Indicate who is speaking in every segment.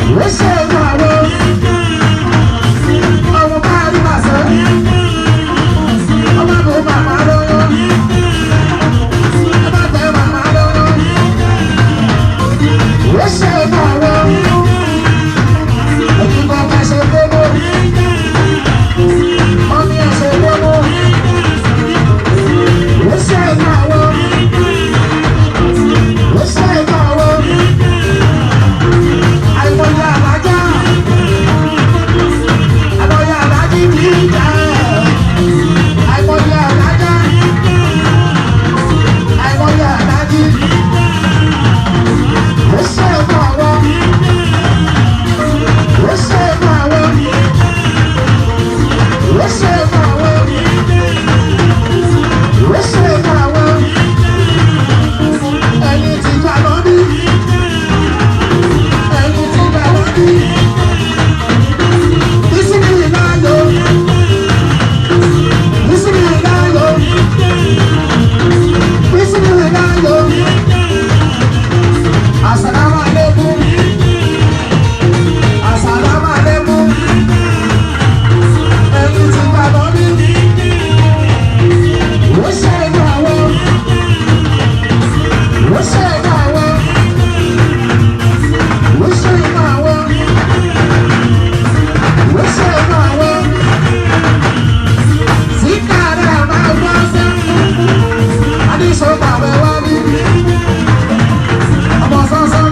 Speaker 1: Ó ṣe inú àwọn ọmọ bá rí màsán. Ọmọ bò màmá lọ́wọ́. Ọmọ tẹ màmá lọ́wọ́. Ó ṣe inú àwọn òkúkọ ká ṣe gbogbo. Ọmọ yẹn ṣe gbogbo. Ó ṣe inú àwọn. Ó ṣe inú àwọn. Àìmọye àlájá. Àìmọye àlájí kì í jà. Àìmọye àlájá. Àìmọye àlájí. Ó ṣe inú àwọn. Ó ṣe inú àwọn. Ó ṣe inú àwọn. Ó ṣe inú àwọn. Ẹni tí gbà lọ́dí. Ẹni tí gbà lọ́dí. Bísímì láyò. Bísímì láyò. Bísímì láyò. Àsàlámù aláìkùm. Àsàlámù aláìkùm. Ẹni tí gbà lọ́dí. Ó ṣe inú àwọn. Ó ṣe inú àwọn. Ó ṣe inú àwọn. Ó ṣe inú àwọn. Síkàrà máa gbọ́ sẹ́. Adéṣọ́ bàbá wa bí. Ọmọ sánsán.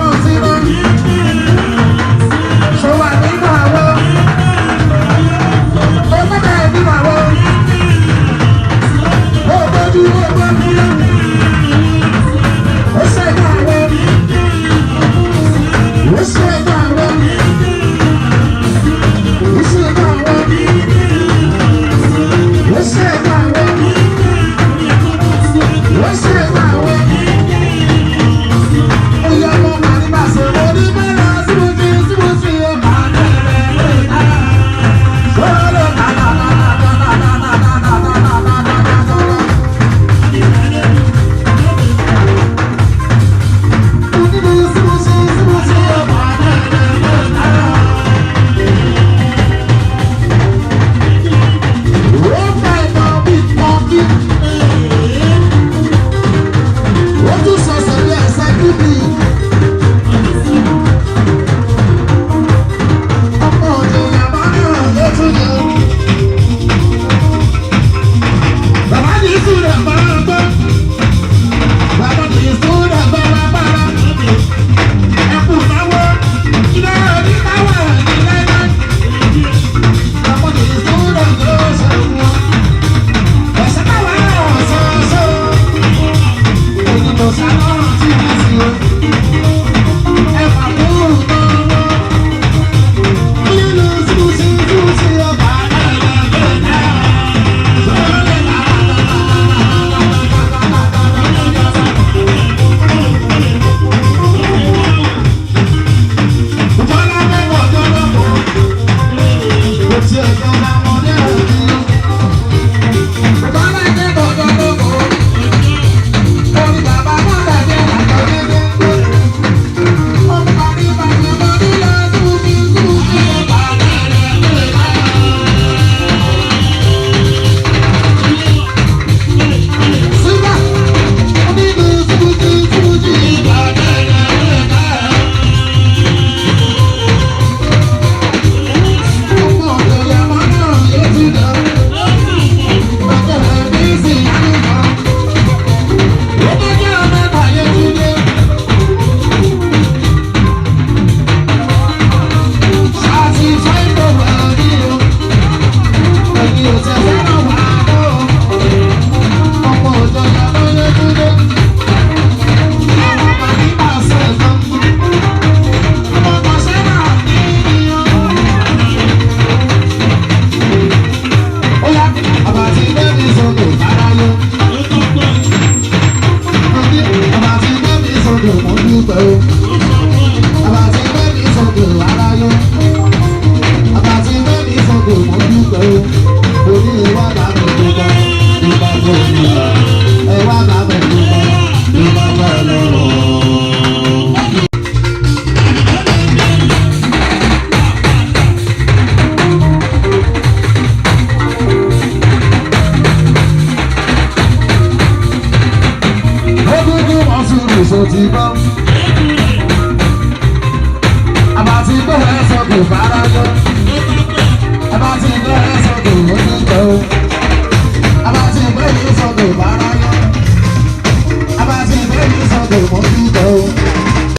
Speaker 1: Ṣó ti gbọ́. Àbàtì gbọ́ ẹ sọ kò fara lé.